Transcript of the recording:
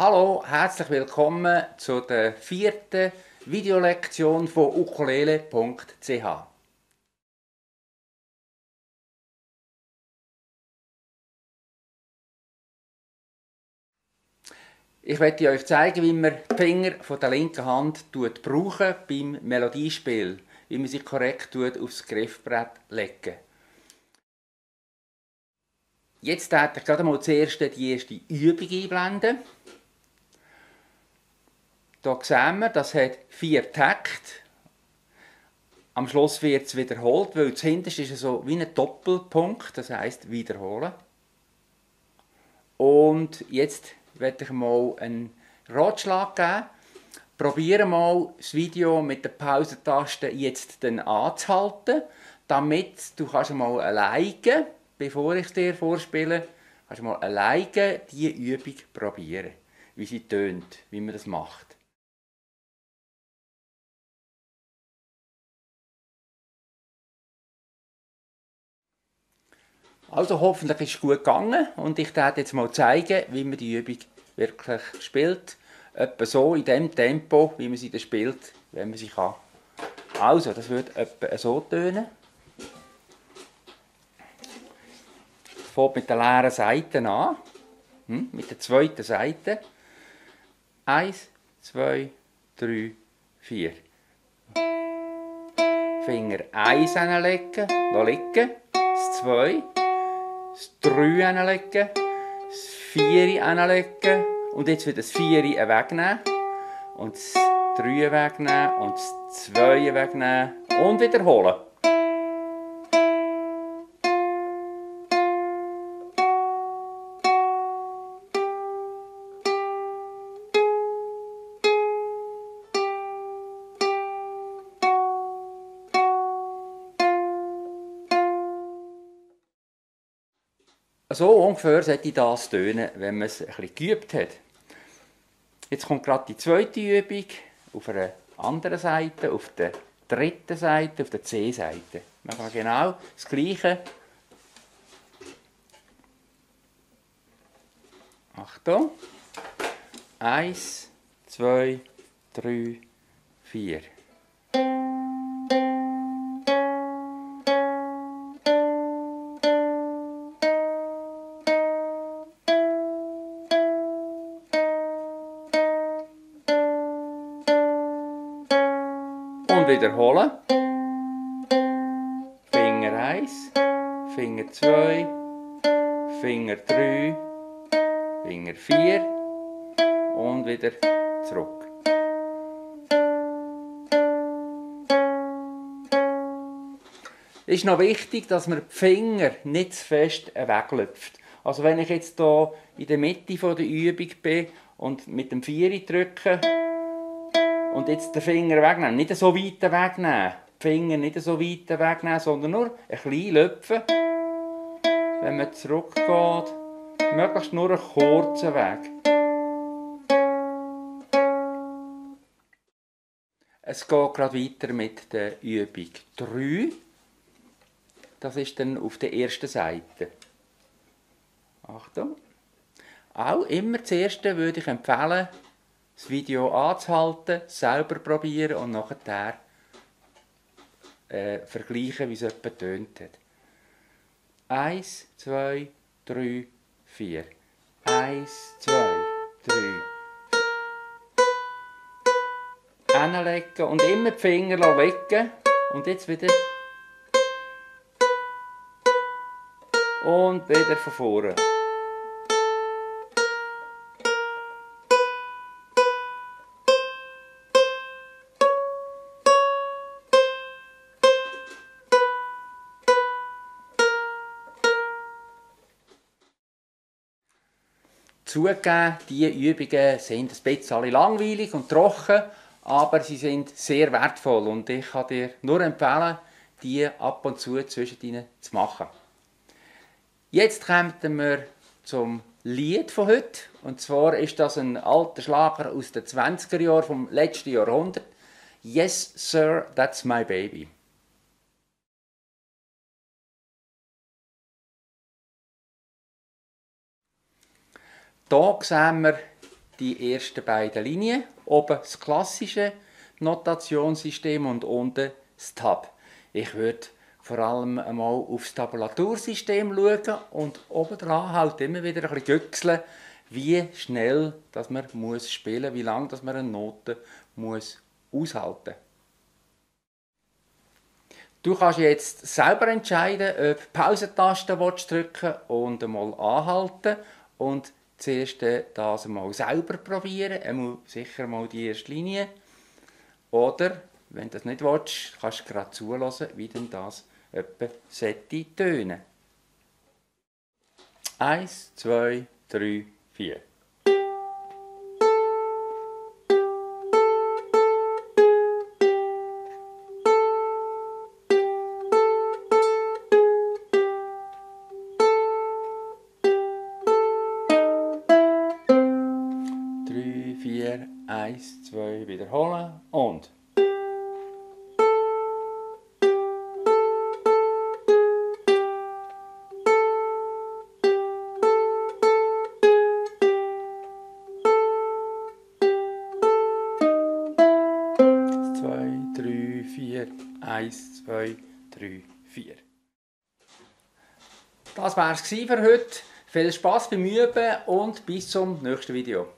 Hallo, herzlich willkommen zu der vierten Videolektion von ukulele.ch. Ich werde euch zeigen, wie man die Finger von der linken Hand brauchen beim Melodiespiel, wie man sie korrekt aufs Griffbrett legen. Jetzt werde ich gerade mal zuerst die erste Übung einblenden. Hier sehen wir, das hat 4 Takte. Am Schluss wird es wiederholt, weil das hinterste ist so wie ein Doppelpunkt, das heisst wiederholen. Und jetzt werde ich mal einen Ratschlag geben. Probiere mal das Video mit der Pausentaste jetzt dann anzuhalten, damit du kannst mal alleine, bevor ich es dir vorspiele, kannst mal alleine diese Übung probieren, wie sie tönt, wie man das macht. Also hoffentlich ist es gut gegangen und ich werde jetzt mal zeigen, wie man die Übung wirklich spielt. Etwa so, in dem Tempo, wie man sie dann spielt, wenn man sie kann. Also, das wird etwa so tönen. Es fängt mit der leeren Seite an. Mit der zweiten Seite. 1, 2, 3, 4. Finger 1 hinlegen, liegen. Das 2. Das 3 hinlegen, das 4 hinlegen und jetzt wieder das 4 wegnehmen und das 3 wegnehmen und das 2 wegnehmen und wiederholen. So ungefähr sollte das tönen, wenn man es ein bisschen geübt hat. Jetzt kommt gerade die zweite Übung auf einer anderen Seite, auf der dritten Seite, auf der C-Seite. Man kann genau das Gleiche. Achtung. 1, 2, 3, 4. Und wiederholen. Finger 1, Finger 2, Finger 3, Finger 4 und wieder zurück. Es ist noch wichtig, dass man die Finger nicht zu fest weglöpft. Also wenn ich jetzt hier in der Mitte der Übung bin und mit dem 4 drücke, und jetzt den Finger wegnehmen. Nicht so weit wegnehmen. Die Finger nicht so weit wegnehmen, sondern nur ein bisschen löpfen. Wenn man zurückgeht, möglichst nur einen kurzen Weg. Es geht gerade weiter mit der Übung 3. Das ist dann auf der ersten Seite. Achtung. Auch immer zuerst würde ich empfehlen, das Video anzuhalten, selber probieren und nachher vergleichen, wie es etwa tönt hat. 1, 2, 3, 4. 1, 2, 3. Hinlegen und immer die Finger legen. Und jetzt wieder. Und wieder von vorne. Zugegeben, diese Übungen sind ein bisschen langweilig und trocken, aber sie sind sehr wertvoll und ich kann dir nur empfehlen, die ab und zu zwischen ihnen zu machen. Jetzt kommen wir zum Lied von heute. Und zwar ist das ein alter Schlager aus den 20er Jahren vom letzten Jahrhundert. Yes, Sir, That's My Baby. Hier sehen wir die ersten beiden Linien. Oben das klassische Notationssystem und unten das Tab. Ich würde vor allem einmal aufs Tabulatursystem schauen und obendran halt immer wieder ein bisschen güchseln, wie schnell dass man muss spielen muss, wie lange dass man eine Note muss aushalten muss. Du kannst jetzt selber entscheiden, ob du die Pausentaste drücken und einmal anhalten und zuerst das einmal selber probieren, sicher mal die erste Linie. Oder, wenn du das nicht willst, kannst du gerade zuhören, wie denn das etwa tönen. 1, 2, 3, 4. 3, 4, 1, 2, wiederholen und. Zwei, drei, vier, 1, 2, 3, 4. Das war es für heute. Viel Spaß beim Üben und bis zum nächsten Video.